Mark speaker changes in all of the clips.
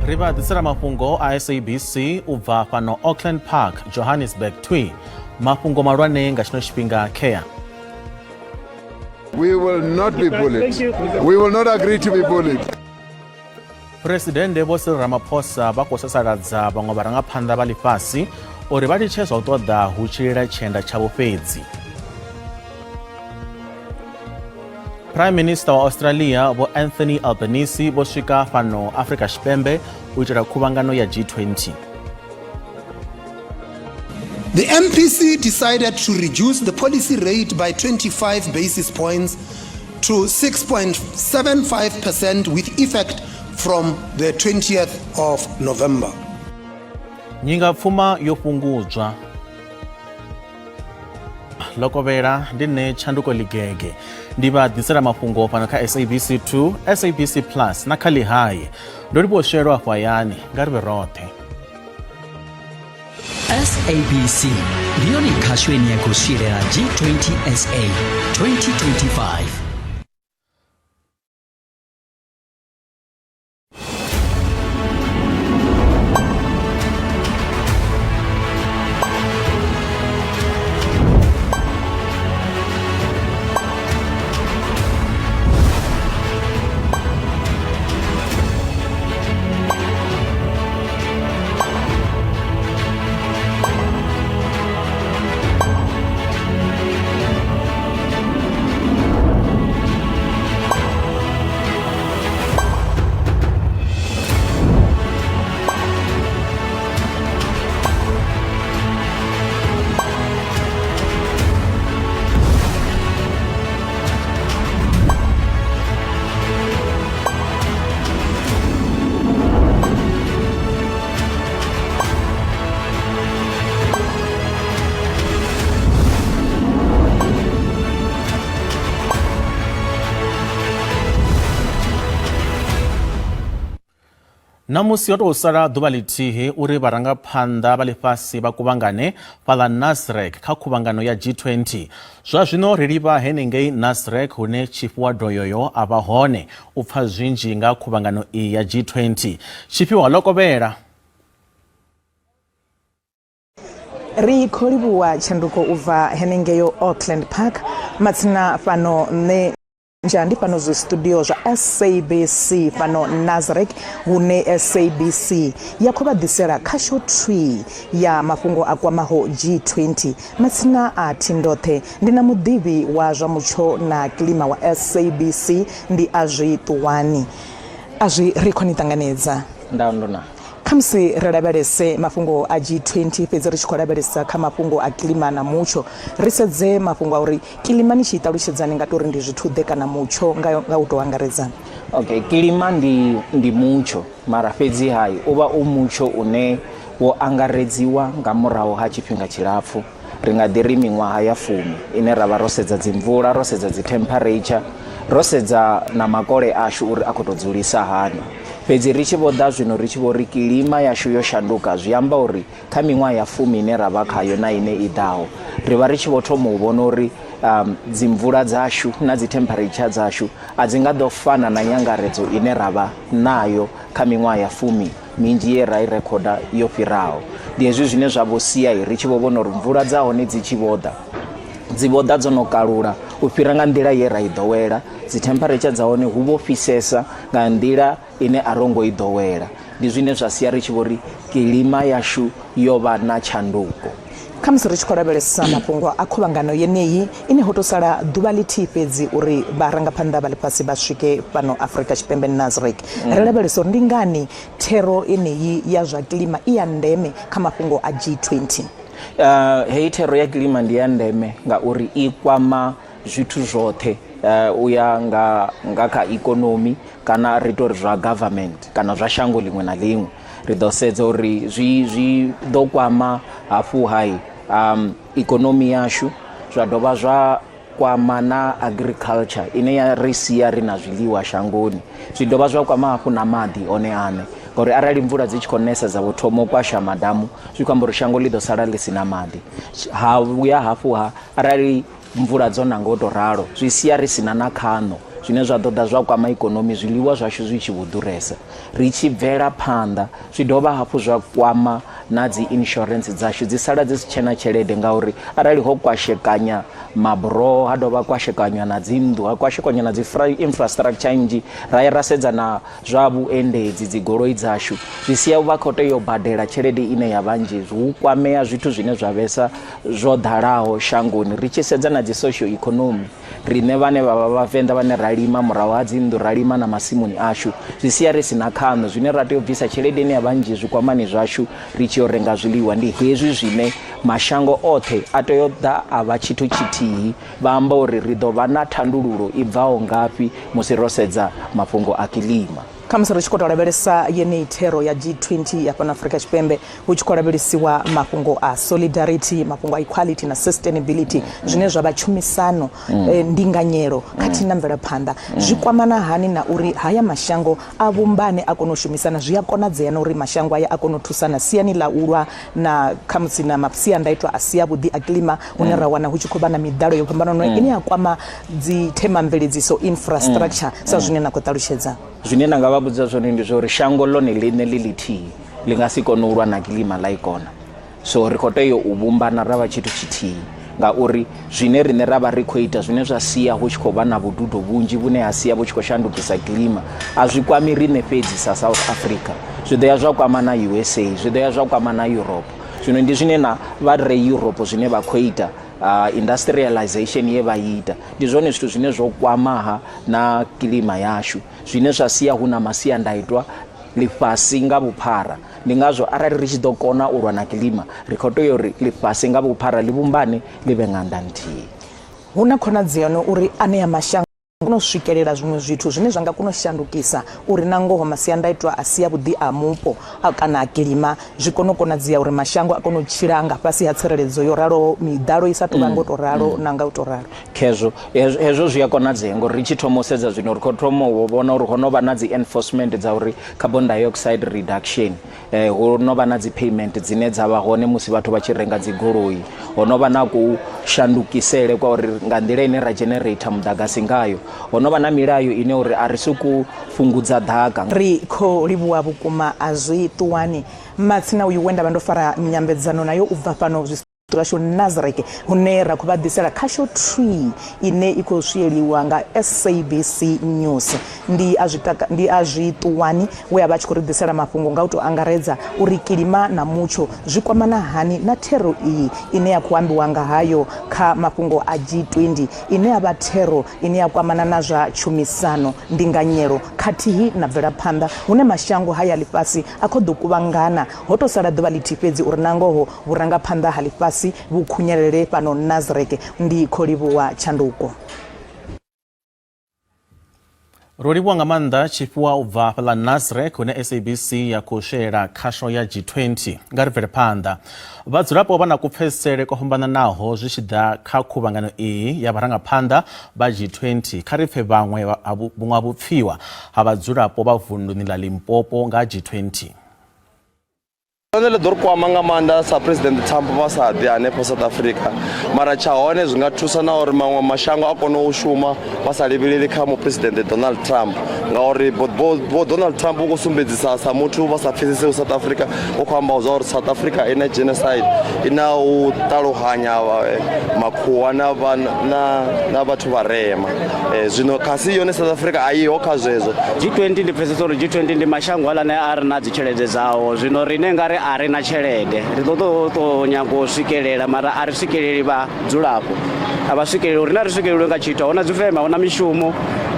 Speaker 1: Ri vha ḓisela mafhungo a SABC u bva fhano Auckland Park, Johannesburg twi. Mafhungo malwane nga tshino tshifhinga khea.
Speaker 2: We will not be bullied. We will not agree to be bullied.
Speaker 1: Phresidennde Vho Cyril Ramaphosa vha khou sasaladza vhaṅwe vharangaphanḓa vha ḽifhasi uri vha litshe zwa u ṱoḓa hu tshi lila tshienda tshavho fhedzi. Prime Minister wa Australia Vho Anthony Albanese vho swika fhano Afrika Tshipembe u itela khuvhangano ya G20.
Speaker 3: The MPC decided to reduce the policy rate by 25 basis points to 6.75% with effect from the 20th of November.
Speaker 1: Nyingapfuma yo fhungudzwa. Lokovhela ndi nṋe Tshanduko Ligege. Ndi vha ḓisela mafhungo fhano kha SABC 2, SABC Plus na kha Ḽihae. Ndo livhuwa swelo afho hayani, nga ri vhe roṱhe.
Speaker 4: SABC ndi yone khasho ine ya khou swielela G20 SA 2025.
Speaker 1: Ṋamusi ho tou sala ḓuvha ḽithihi uri vharangaphanḓa vha ḽifhasi vha kuvhangane fhaḽa Nasrec kha khuvhangano ya G20. Zwa zwino ri livha henengei Nasrec hune Tshifhiwa Doyoyo a vha hone u pfa zwinzhi nga khuvhangano iyi ya G20. Tshifhiwa ḽo kovhela.
Speaker 5: Ri khou livhuwa tshanduko u bva henengeyo Auckland Park matsina fhano nṋe nja ndi fhano zwi studio zwa SABC fhano Nasrec hune SABC ya khou vha ḓisela khasho thwi ya mafhungo a kwamaho G20 matsina a thi ndoṱhe ndi na muḓivhi wa zwa mutsho na kilima wa SABC ndi Azwi Ṱuwani Azwi ri khou ni ṱanganedza
Speaker 6: Nda ndo na.
Speaker 5: Khamusi ri lavhelese mafhungo a G20 fhedzi ri tshi khou lavhelesa kha mafhungo a kilima na mutsho ri sedze mafhungo a uri kilima ni tshi i ṱalutshedza ni nga tori ndi zwithu-ḓe kana mutsho nga, nga u tou angaredza.
Speaker 6: Okay, kilima ndi ndi mutsho mara fhedzi hai u vha u mutsho une wo angaredziwa nga murahu ha tshifhinga tshilapfu ri nga ḓi ri miṅwaha ya fumi ine ra vha ro sedza dzi mvula ro sedza dzi temperature ro sedza na makole ashu uri a khou tou dzulisa hani fhedzi ri tshi vho ḓa zwino ri tshi vho ri kilima yashu yo shanduka zwi amba uri kha miṅwaha ya fumi ine ra vha khayo na ine i ḓaho ri vha ri tshi vho thoma u vhona uri um, dzi mvula dzashu na dzi temperature dzashu a dzi nga ḓo fana na nyangaredzo ine ra vha nayo kha miṅwaha ya fumi minzhi ye ra i rekhoda yo fhiraho. Ndi hezwi zwine zwa vho sia ri tshi vho vhona uri mvula dza hone dzi tshi vho ḓa dzi vho ḓa dzo no kalula u fhira nga nḓila ye ra i ḓowela, dzi temperature dza hone hu vho fhisesa nga nḓila ine a ro ngo i ḓowela. Ndi zwine zwa sia ri tshi vho ri kilima yashu yo vha na tshanduko.
Speaker 5: Khamusi ri tshi khou lavhelesa mafhungo a khuvhangano yeneyi ine ho tou sala ḓuvha ḽithihi fhedzi uri vharangaphanḓa vha ḽifhasi vha swike fhano Afrika Tshipembe Nasrec, ri lavhelesa uri ndi ngani thero yeneyi ya zwa kilima i ya ndeme kha mafhungo a G20.
Speaker 6: Heyi thero ya kilima ndi ya ndeme ngauri i kwama zwithu zwoṱhe u ya nga nga kha ikonomi kana ri tori zwa government kana zwa shango ḽiṅwe na ḽiṅwe. Ri ḓo sedza uri zwi zwi ḓo kwama hafhu hai um, ikonomi yashu zwa dovha zwa kwama na agriculture ine ya ri sia ri na zwiḽiwa shangoni zwi dovha zwa kwama hafhu na maḓi one aṋe ngauri arali mvula dzi tshi khou nesa dza vho thoma u kwasha madamu zwi khou amba uri shango ḽi ḓo sala ḽi si na maḓi ha vhuya hafhu ha arali mvula dzo nanga u tou ralo zwi sia ri si na na khaṋo zwine zwa ḓo ḓa zwa kwama ikonomi zwiḽiwa zwashu zwi tshi vho ḓuresa. Ri tshi bvela phanḓa zwi dovha hafhu zwa kwama na dzi insurance dzashu, dzi sala dzi si tshena tshelede ngauri arali ho kwashekanya maburoho, ha dovha kwashekanywa na dzi nnḓu, ha kwashekanywa na dzi infrastructure nnzhi, ra ya ra sedza na zwa vhuendedzi, dzigoloi dzashu, zwi sia vha khou tea u badela tshelede ine ya vha nnzhi. Hu kwamea zwithu zwine zwa vhesa zwo ḓalaho shangoni. Ri tshi sedza na dzi socio economy, riṋe vhane vha vha Vhavenḓa vhane ra lima murahu ha dzi nnḓu, ra lima na masimuni ashu, zwi sia ri si na khaṋo, zwine ra tea u bvisa tshelede ine ya vha nnzhi zwikwamani zwashu ri tshi yo renga zwiḽiwa. Ndi hezwi zwine mashango oṱhe a tea u ḓa a vha tshithu tshithihi, vha amba uri ri ḓo vha na thandululo i bvaho ngafhi musi ro sedza mafhungo a kilima.
Speaker 5: Khamusi ri tshi khou tou lavhelesa yeneyi thero ya G20 ya fhano Afrika Tshipembe, hu tshi khou lavhelesiwa mafhungo a solidarity, mafhungo a equality na sustainability, zwine zwa vha tshumisano, ndinganyelo khathihi na mvelaphanḓa. Zwi kwamana hani na uri haya mashango a vhumbane a kone u shumisana? Zwi a konadzea na uri mashango aya a kone u thusana siani ḽa u lwa na khamusi na masiandaitwa a si avhuḓi a kilima, hune ra wana hu tshi khou vha na miḓalo yo fhambananaho ine ya kwama dzi themamveledziso, infrastructure, sa zwine na khou ṱalutshedza?
Speaker 6: Zwine nda nga vha vhudza zwone ndi zwa uri shango ḽone ḽiṋe ḽi ḽithihi ḽi nga si kone u lwa na kilima ḽa i kona. So ri khou tea u vhumbana ra vha tshithu tshithihi, ngauri zwine riṋe ra vha ri khou ita zwine zwa sia hu tshi khou vha na vhududo vhunzhi vhune ha sia vhu tshi khou shandukisa kilima, a zwi kwami riṋe fhedzi sa South Africa, zwi ḓo ya zwa kwama na USA, zwi ḓo ya zwa kwama na Europe. Zwino ndi zwine na vha re Europe zwine vha khou ita, industrialization ye vha ita, ndi zwone zwithu zwine zwo kwamaha na kilima yashu, zwine zwa sia hu na masiandaitwa ḽifhasi nga vhuphara. Ndi ngazwo arali ri tshi ḓo kona u lwa na kilima, ri khou tea uri ḽifhasi nga vhuphara ḽi vhumbane ḽi vhe ṅanda nthihi.
Speaker 5: Hu na khonadzeo uri anea mashango a kone u swikelela zwiṅwe zwithu zwine zwa nga kona u shandukisa uri na ngoho masiandaitwa a si avhuḓi a mupo kana a kilima zwi kone u konadzea uri mashango a kone u tshila nga fhasi ha tsireledzo yo raloho, miḓalo i sa tou vha nga u tou ralo na nga u tou ralo.
Speaker 6: Khezwo hezwo zwi a konadzea ngori ri tshi thoma u sedza zwino ri khou thoma u vhona uri ho no vha na dzi enforcement dza uri carbon dioxide reduction, ho no vha na dzi payment dzine dza vha hone musi vhathu vha tshi renga dzi goloi, ho no vha na ku shandukisele kwa uri nga nḓila ine ra generator muḓagasi ngayo, ho no vha na milayo ine uri a ri sokou fhungudza ḓaka.
Speaker 5: Ri khou livhuwa vhukuma Azwi Ṱuwani Matsina uyu we nda vha ndo fara nyambedzano nayo u bva fhano zwashu Nasrec, hune ra khou vha ḓisela khasho tree ine i khou swieliwa nga SABC News. Ndi a zwi taka, ndi a zwi ṱuwani we a vha a tshi khou ri ḓisela mafhungo nga u tou angaredza uri kilima na mutsho zwi kwamana hani na thero iyi ine ya khou ambiwa nga hayo kha mafhungo a G20, ine ya vha thero ine ya kwamana na zwa tshumisano, ndinganyelo khathihi na bvelaphanḓa hune mashango haya a ḽifhasi a khou ḓo kuvhangana. Ho tou sala ḓuvha ḽithihi fhedzi uri nangoho vhurangaphanḓa ha ḽifhasi vhu khunyelele fhano Nasrec. Ndi khou livhuwa tshanduko.
Speaker 1: Ro livhuwa nga maanḓa tshifhiwa u bva fhaḽa Nasrec hune SABC ya khou swielela khasho ya G20. Nga ri bvele phanḓa. Vhadzulapo vha na kupfesesele kwo fhambananaho zwi tshi ḓa kha khuvhangano iyi ya vharangaphanḓa vha G20. Kha ri pfe vhaṅwe vhuṅwe ha vhupfiwa ha vhadzulapo vha vunḓuni ḽa Limpopo nga G20.
Speaker 7: Ḽone ḽi ḓo ri kwama nga maanḓa sa President Trump vha sa ḓi hanefho South Africa, mara tsha hone zwi nga thusa na uri maṅwe mashango a kone u shuma vha sa livheleli kha muphuresidennde Donald Trump, ngauri vho Donald Trump vho khou sumbedzisa sa muthu vha sa pfesesi South Africa, vho khou amba zwa uri South Africa i na genocide, i na u ṱaluhanya makhuwa na na vhathu vharema. Zwino khasi yone South Africa a iho kha zwezwo.
Speaker 8: G20 ndi pfesesa uri G20 ndi mashango aḽa a re na tshelede dzao, zwino riṋe nga ri a ri na tshelede, ri ḓo ṱo ṱo nyaga u swikelela mara a ri swikeleli, vhadzulapo a vha swikeleli uri na ri swikelelwe nga tshithu. A huna dzifeme, a huna mishumo,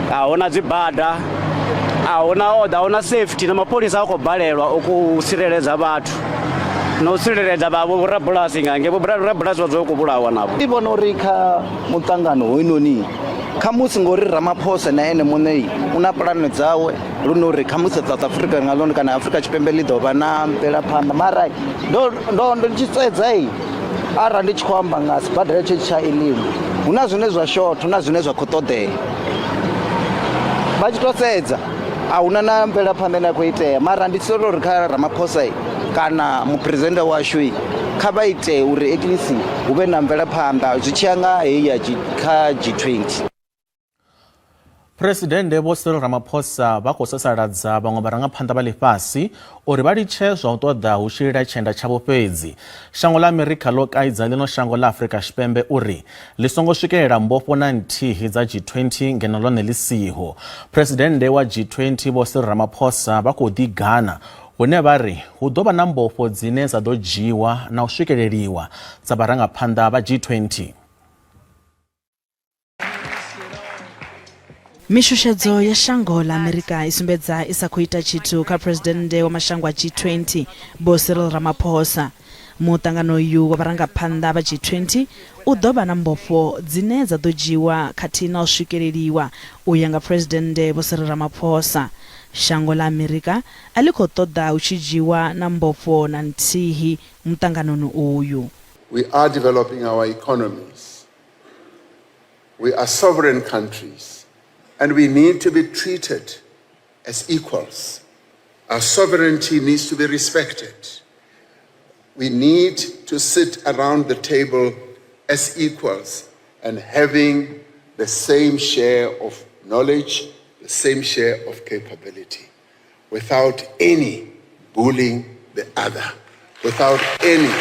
Speaker 8: a huna dzibada, a huna order, a huna safety, na mapholisa a khou balelwa u khou tsireledza vhathu na u tsireledza vha vho rabulasi nga nge vho rabulasi vha dzula khou vhulawa navho.
Speaker 9: Ndi vhona uri kha muṱangano hoyunoni khamusi ngori Ramaphosa na ene muṋe u na pulane dzawe lune uri khamusi South Africa nga ḽone kana Afrika Tshipembe ḽi ḓo vha na mvelaphanḓa, mara ndo ndo ndo tshi sedza arali ndi tshi khou amba nga sibadela tshe tsha Elim, hu na zwine zwa shotha, hu na zwine zwa khou ṱoḓea. Vha tshi to sedza a huna na mvelaphanḓa ine ya khou itea, mara ndi tshi uri kha Ramaphosa kana muphuresidennde washu kha vha ite uri at least hu vhe na mvelaphanḓa zwi tshi ya nga heyi ya kha G20.
Speaker 1: Phresidennde Vho Cyril Ramaphosa vha khou sasaladza vhaṅwe vharangaphanḓa vha ḽifhasi uri vha litshe zwa u ṱoḓa hu tshi lila tshenda tshavho fhedzi. Shango ḽa Amerika ḽo kaidza ḽino shango ḽa Afrika Tshipembe uri ḽi songo swikelela mbofho na nthihi dza G20 ngeno ḽone ḽi siho. Phresidennde wa G20 Vho Cyril Ramaphosa vha khou ḓigana hune vha ri hu ḓo vha na mbofho dzine dza ḓo dzhiwa na u swikeleliwa dza vharangaphanḓa vha G20.
Speaker 10: Mishushedzo ya shango ḽa Amerika i sumbedza i sa khou ita tshithu kha Phresidennde wa mashango a G20 Vho Cyril Ramaphosa. Muṱangano uyu wa vharangaphanḓa vha G20 u ḓo vha na mbofho dzine dza ḓo dzhiwa khathihi na u swikeleliwa u ya nga Phresidennde Vho Cyril Ramaphosa. Shango ḽa Amerika a ḽi khou ṱoḓa hu tshi dzhiwa na mbofho na nthihi muṱanganoni uyu.
Speaker 2: We are developing our economies. We are sovereign countries and we need to be treated as equals. Our sovereignty needs to be respected. We need to sit around the table as equals and having the same share of knowledge, the same share of capability, without any bullying the other, without any.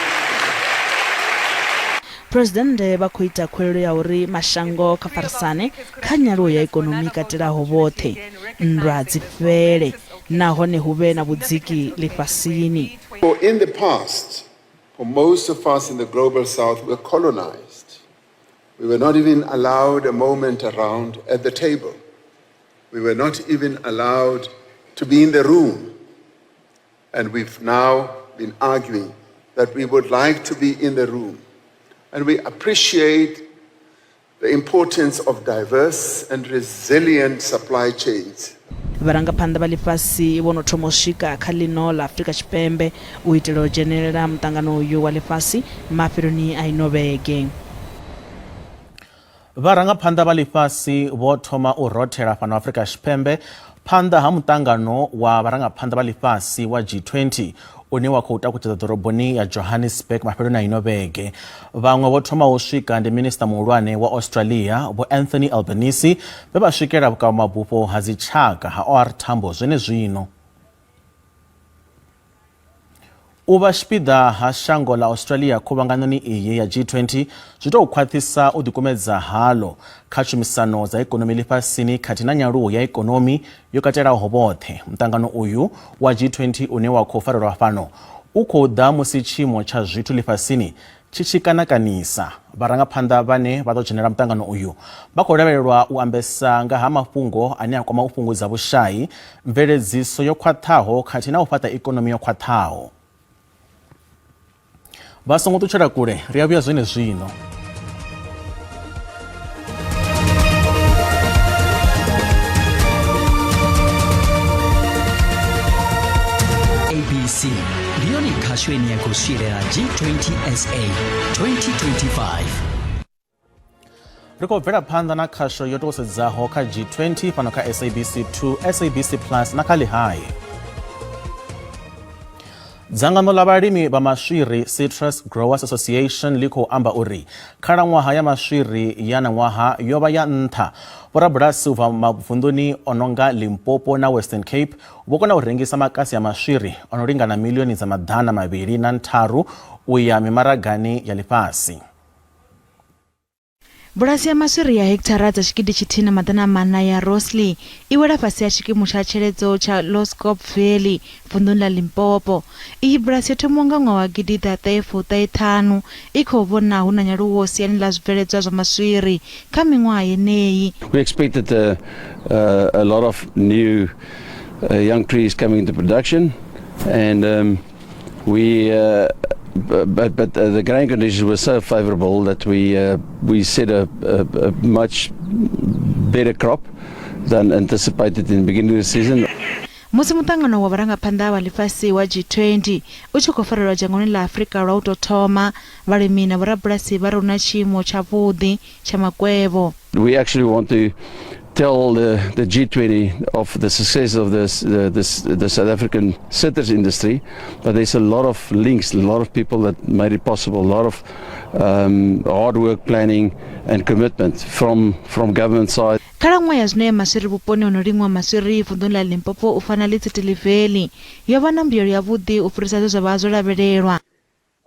Speaker 10: Phresidennde vha khou ita khuwelelo ya uri mashango kha farisane kha nyaluwo ya ikonomi i katelaho vhoṱhe, nndwa dzi fhele nahone hu vhe na vhudziki ḽifhasini.
Speaker 2: For in the past, for most of us in the global south were colonized. We were not even allowed a moment around at the table. We were not even allowed to be in the room. And we've now been arguing that we would like to be in the room. And we appreciate the importance of diverse and resilient supply chains.
Speaker 10: Vharangaphanḓa vha ḽifhasi vho no thoma u swika kha ḽino ḽa Afrika Tshipembe u itela u dzhenelela muṱangano uyu wa ḽifhasi mafheloni a ino vhege.
Speaker 1: Vharangaphanḓa vha ḽifhasi vho thoma u rothela fhano Afrika Tshipembe phanḓa ha muṱangano wa vharangaphanḓa vha ḽifhasi wa G20 une wa khou takutshedza ḓoroboni ya Johannesburg mafheloni a ino vhege. Vhaṅwe vho thomaho u swika ndi minisiṱa muhulwane wa Australia Vho Anthony Albanese vhe vha swikela vhukavhamabufho ha dzitshaka ha OR Tambo zwenezwino. U vha tshipiḓa ha shango ḽa Australia khuvhanganoni iyi ya G20 zwi tou khwaṱhisa u ḓikumedza haḽo kha tshumisano dza ikonomi ḽifhasini khathihi na nyaluwo ya ikonomi yo katelaho vhoṱhe. Muṱangano uyu wa G20 une wa khou farelwa fhano u khou ḓa musi tshiimo tsha zwithu ḽifhasini tshi tshi kanakanisa. Vharangaphanḓa vhane vha ḓo dzhenela muṱangano uyu vha khou lavhelelwa u ambesa nga ha mafhungo ane a kwama u fhungudza vhushai, mveledziso yo khwaṱhaho khathihi na u fhaṱa ikonomi yo khwaṱhaho. Vha songo ṱutshela kule, ri a vhuya zwenezwino.
Speaker 4: SABC ndi yone khasho ine ya khou swielela G20 SA 2025.
Speaker 1: Ri khou bvela phanḓa na khasho yo tou sedzaho kha G20 fhano kha SABC 2, SABC Plus na kha Ḽihae. Dzangano ḽa vhalimi vha maswiri Citrus Growers Association ḽi khou amba uri khalaṅwaha ya maswiri ya ṋaṅwaha yo vha ya nṱha. Vhorabulasi u bva mavunḓuni o no nga Limpopo na Western Cape vho kona u rengisa makasi a maswiri o no lingana milioni dza 203 u ya mimaragani ya ḽifhasi.
Speaker 10: Bulasi ya maswiri ya hekithara dza 1400 ya Rosslea i wela fhasi ha tshikimu tsha tsheledzo tsha Loskop Valley vunḓuni ḽa Limpopo. Iyi bulasi yo thomiwa nga ṅwaha wa gidiḓaṱahe fuṱahe ṱhanu i khou vhona hu na nyaluwo siani ḽa zwibveledzwa zwa maswiri kha miṅwaha yeneyi.
Speaker 11: We expected a, a, a lot of new young trees coming into production and um, we uh, but but uh, the growing conditions were so favorable that we uh, we set a, a, a much better crop than anticipated in the beginning of the season.
Speaker 10: Musi muṱangano wa vharangaphanḓa vha ḽifhasi wa G20 u tshi khou farelwa dzhangoni ḽa Afrika lwa u tou thoma, vhalimi na vhorabulasi vha ri hu na tshiimo tshavhuḓi tsha makwevho.
Speaker 11: We actually want to tell the, the G20 of the success of this, the, this, the South African citrus industry, but there's a lot of links, a lot of people that made it possible, a lot of um, hard work, planning and commitment from, from government side.
Speaker 10: Khalaṅwaha ya zwino ya maswiri vhuponi ho no liṅwa maswiri vunḓuni ḽa Limpopo u fana Letsitele Valley yo vha na mbuyelo yavhuḓi u fhirisa zwe zwa vha zwo lavhelelwa.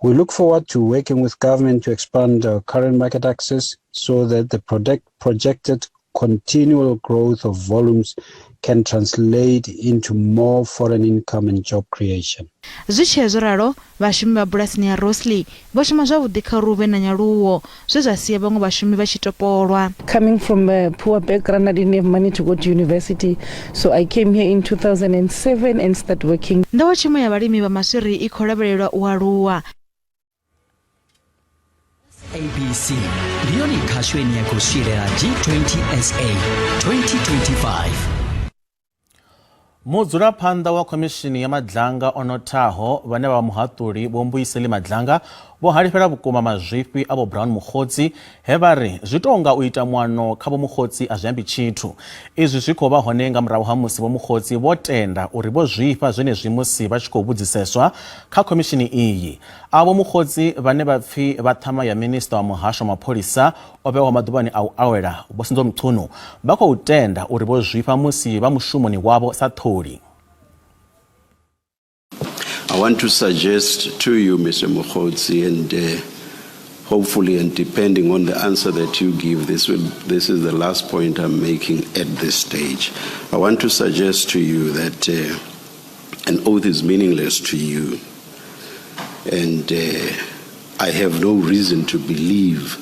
Speaker 12: We look forward to working with government to expand our current market access so that the product projected continual growth of volumes can translate into more foreign income and job creation.
Speaker 10: Zwi tshee zwo ralo, vhashumi vha bulasini ya Rosslea vho shuma zwavhuḓi kha uri hu vhe na nyaluwo, zwe zwa sia vhaṅwe vhashumi vha tshi topolwa.
Speaker 13: Coming from a poor background, I didn't have money to go to university, so I came here in 2007 and start working.
Speaker 10: Nḓowetshumo ya vhalimi vha maswiri i khou lavhelelwa u aluwa.
Speaker 4: SABC ndi yone khasho ine ya khou swielela G20 SA 2025.
Speaker 1: Mudzulaphanḓa wa khomishini ya Madlanga o nothaho vhane vha vha muhaṱuli Vho Mbuyiseli Madlanga vho halifhela vhukuma mazwifhi a Vho Brown Mogotsi he vha ri zwi tou nga u ita muano kha Vho Mogotsi a zwi ambi tshithu. Izwi zwi khou vha hone nga murahu ha musi Vho Mogotsi vho tenda uri vho zwifha zwenezwi musi vha tshi khou vhudziseswa kha khomishini iyi. Avho Mogotsi vhane vha pfi vha ṱhama ya minisiṱa wa muhasho wa mapholisa o vhewaho maḓuvhani a u awela Vho Senzo Mchunu vha khou tenda uri vho zwifha musi vha mushumoni wavho sa ṱholi.
Speaker 11: I want to suggest to you, Mr. Mogotsi, and hopefully, and depending on the answer that you give, this, will, this is the last point I'm making at this stage. I want to suggest to you that an oath is meaningless to you. And I have no reason to believe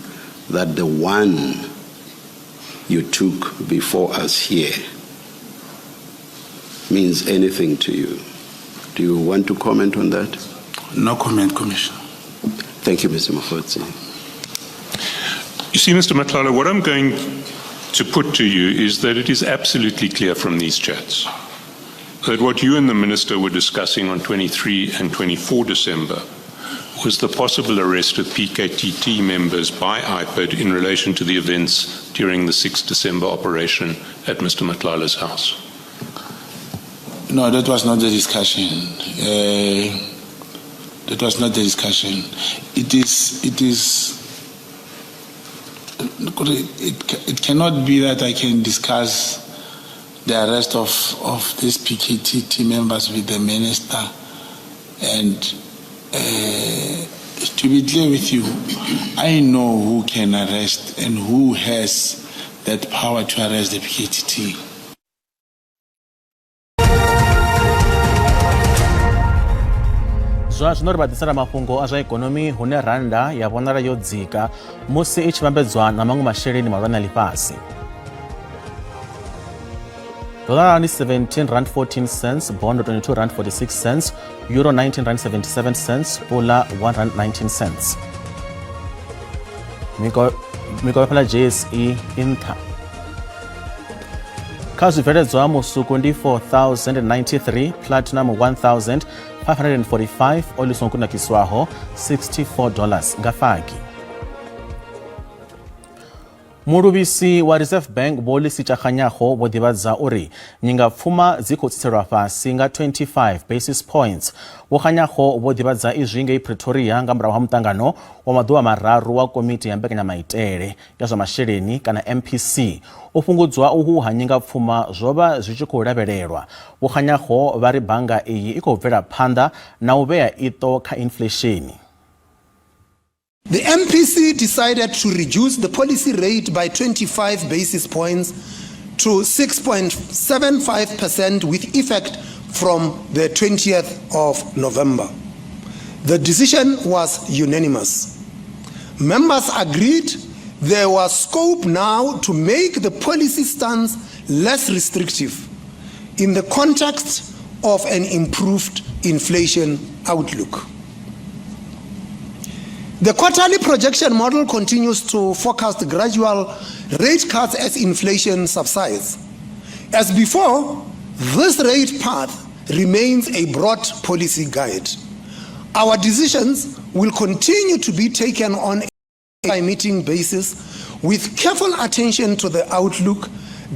Speaker 11: that the one you took before us here means anything to you. Do you want to comment on that?
Speaker 14: No comment, Commissioner.
Speaker 11: Thank you, Mr. Mogotsi.
Speaker 15: You see, Mr. Matlala, what I'm going to put to you is that it is absolutely clear from these chats that what you and the minister were discussing on 23 and 24 December was the possible arrest of PKTT members by IPID in relation to the events during the 6 December operation at Mr. Matlala's house.
Speaker 14: No, that was not the discussion. That was not the discussion. It is, it is, it, it cannot be that I can discuss the arrest of, of these PKTT members with the minister. And to be clear with you, I know who can arrest and who has that power to arrest the PKTT.
Speaker 1: Zwa zwino ri vha ḓisela mafhungo a zwa ikonomi hune rannda ya vhonala yo dzika musi i tshi vhambedzwa na maṅwe masheleni mahulwane a ḽifhasi. Dollar ndi 17 rand 14 cents, bond 22 rand 46 cents, euro 19 rand 77 cents, pula 1 rand 19 cents. Mikovhe fhala JSE i nṱha. Kha zwibveledzwa musuku ndi 4093, platinum 1545, oli songo kunakiswaho 64 dollars nga fagi. Muluvhisi wa Reserve Bank Vho Lesetja Kganyago vho ḓivhadza uri nyingapfuma dzi khou tsitselwa fhasi nga 25 basis points. Vho Kganyago vho ḓivhadza izwi ngei Pretoria nga murahu ha muṱangano wa maḓuvha mararu wa komiti ya mbekanyamaitele ya zwa masheleni kana MPC. U fhungudzwa uhu ha nyingapfuma zwo vha zwi tshi khou lavhelelwa. Vho Kganyago vha ri bannga iyi i khou bvela phanḓa na u vhea iṱo kha inflesheni.
Speaker 3: The MPC decided to reduce the policy rate by 25 basis points to 6.75% with effect from the 20th of November. The decision was unanimous. Members agreed there was scope now to make the policy stance less restrictive in the context of an improved inflation outlook. The quarterly projection model continues to forecast gradual rate cuts as inflation subsides. As before, this rate path remains a broad policy guide. Our decisions will continue to be taken on a meeting basis with careful attention to the outlook,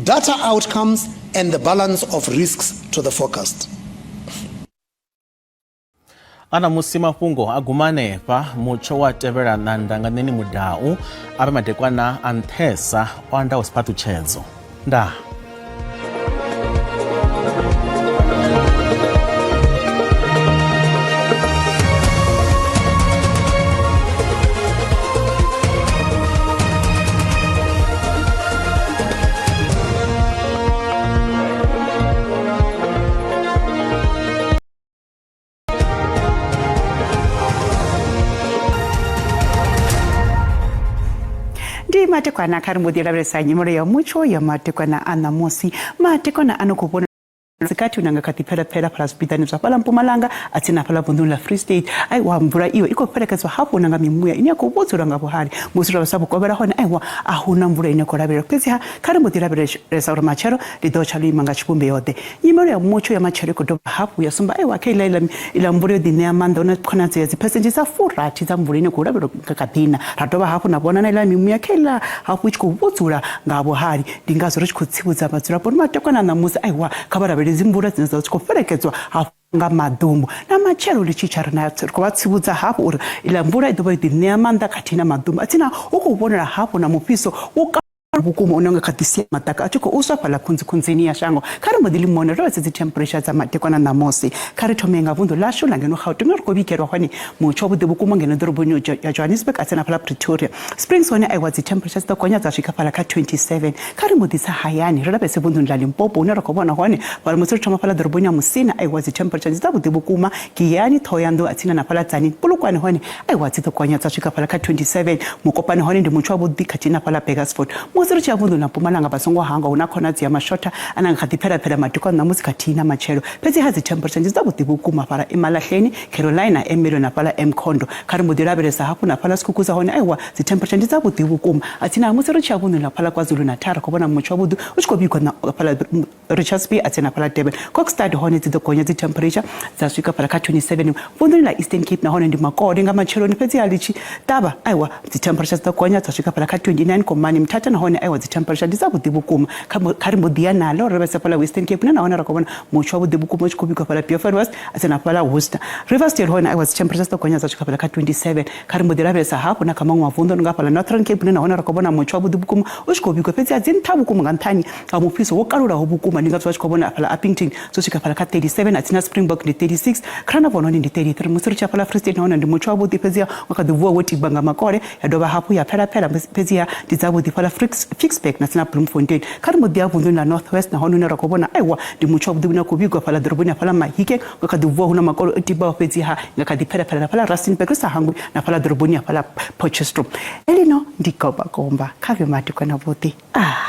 Speaker 3: data outcomes, and the balance of risks to the forecast.
Speaker 1: Ana musi mafhungo a guma hanefha mutsho wa tevhela ṋanda nga nṋeni mudau a vhe madekwana a nṱhesa o andaho siphaṱhutshedzo. Ndaa.
Speaker 16: Ndi matekwana kha ri mbo ḓi lavhelesa nyimelo ya mutsho ya matekwana a ṋamusi. Matekwana a no khou vhona dzikati una nga kha ḓi pfela-pfela fhala zwipiḓani zwa fhaḽa Mpumalanga a tsini na fhaḽa vunḓuni ḽa Free State. Aiwa mvula iyo i khou fhelekedzwa hafhu na nga mimuya ine ya khou vhudzulwa nga vhuhali. Musi ro lavhelesa vhukovhela hone aiwa a hu na mvula ine ya khou lavhelelwa. Fhedziha kha ri mbo ḓi lavhelesa uri matshelo ḽi ḓo tsha ḽo ima nga tshivhumbeo-ḓe. Nyimelo ya mutsho ya matshelo i khou dovha hafhu ya sumba aiwa kha iḽa iḽa iḽa mvula yo ḓiṋea maanḓa hu na khonadzeo ya dziphesenthe dza furathi dza mvula ine khou lavhelelwa nga kha ḓina. Ra dovha hafhu na vhona na iḽa mimuya kha iḽa hafhu i tshi khou vhudzula nga vhuhali. Ndi ngazwo ri tshi khou tsivhudza vhadzulapo uri matekwana a ṋamusi aiwa kha vha lavhelele dzimvula dzine dza vha dzi khou fhelekedzwa hafhu nga maḓumbu. Na matshelo ḽi tshi tsha ri na ri khou vha tsivhudza hafhu uri iḽa mvula i ḓo vha yo ḓiṋea maanḓa khathihi na maḓumbu. Atsina hu khou vhonala hafhu na mufhiso wo vhukuma une nga kha ḓi sia maḓaka a tshi khou swa fhaḽa khunzikhunzini ya shango. Kha ri mbo ḓi limone ro vhese dzi temperature dza madekwana ṋamusi. Kha ri thome nga vunḓu ḽashu ḽa ngeno Gauteng ri khou vhigelwa hone mutsho wavhuḓi vhukuma ngeno ḓoroboni ya Johannesburg a tsena fhaḽa Pretoria. Springs hone aiwa dzi temperature dzi ḓo gonya dza swika fhaḽa kha 27. Kha ri mbo ḓi tsa hayani ri lavhelese vunḓuni ḽa Limpopo hune ra khou vhona hone fhaḽa musi ri thoma fhaḽa ḓoroboni ya Musina aiwa dzi temperature ndi dzavhuḓi vhukuma. Giyani, Ṱhohoyanḓou a tsini na fhaḽa Tzaneen, Polokwane hone Aiwa dzi ḓo gonya dza swika fhaḽa kha 27. Mukopani hone ndi mutsho wavhuḓi khathihi na fhaḽa Burgersfort. Musi ri tshi ya vunḓuni ḽa Mpumalanga vha songo hangwa hu na khonadzeo ya mashotha ane a nga kha ḓi pfela-pfela madekwana ṋamusi khathihi na matshelo. Fhedzi ha dzi temperature ndi dzavhuḓi vhukuma fhaḽa Emalahleni, Carolina, Ermelo na fhaḽa eMkhondo. Kha ri mbo ḓi lavhelesa hafhu na fhaḽa Skukuza hone aiwa dzi temperature ndi dzavhuḓi vhukuma. Atsina musi ri tshi ya vunḓuni ḽa fhaḽa KwaZulu-Natal ri khou vhona mutsho wavhuḓi u tshi khou vhigwa na fhaḽa Richards Bay a tsena fhaḽa Durban. Kokstad hone dzi ḓo gonya dzi temperature dza swika fhaḽa kha 27. Vunḓuni ḽa Eastern Cape nahone ndi makole nga matsheloni fhedzi ha ḽi tshi ṱavha aiwa dzi temperature dzi ḓo gonya dza swika fhaḽa kha 29. Komani Mthatha nahone aiwa dzi temperature ndi dzavhuḓi vhukuma. Kha ri mbo ḓi ya naḽo ri lavhelese fhaḽa Western Cape hune nahone ra khou vhona mutsho wavhuḓi vhukuma u tshi khou vhigwa fhaḽa Beaufort West a tsena fhaḽa Worcester. Riversdale hone aiwa dzi temperature dzi ḓo gonya dza swika fhaḽa kha 27. Kha ri mbo ḓi lavhelesa hafhu na kha maṅwe mavunḓu a no nga fhaḽa Northern Cape hune nahone ra khou vhona mutsho wavhuḓi vhukuma u tshi khou vhigwa fhedzi a dzi nṱha vhukuma nga nṱhani ha mufhiso wo kalulaho vhukuma. Ndi ngazwo vha tshi khou vhona hafhaḽa Upington dzo swika hafhaḽa kha 37, Atsina Springbok ndi 36, Cranborne hone ndi 33. Musi ri tshi hafhaḽa Free State nahone ndi mutsho wavhuḓi fhedziha wa kha ḓi vuwa wo tiba nga makole ya dovha hafhu ya pfela pfela fhedziha ndi dzavhuḓi fhaḽa Ficksburg na tsina Bloemfontein. Kha ri mbo ḓi ya vunḓuni ḽa North West nahone hune ra khou vhona aiwa ndi mutsho wavhuḓi une wa khou vhigwa fhaḽa ḓoroboni ya fhaḽa Mahikeng nga kha ḓi vuwa hu na makole o tibaho fhedziha nga kha ḓi pfela pfela na fhaḽa Rustenburg ri sa hangwi na fhaḽa ḓoroboni ya fhaḽa Potchefstroom. Elino ndi gombagomba kha vhe madekwana vhuḓi. Ah.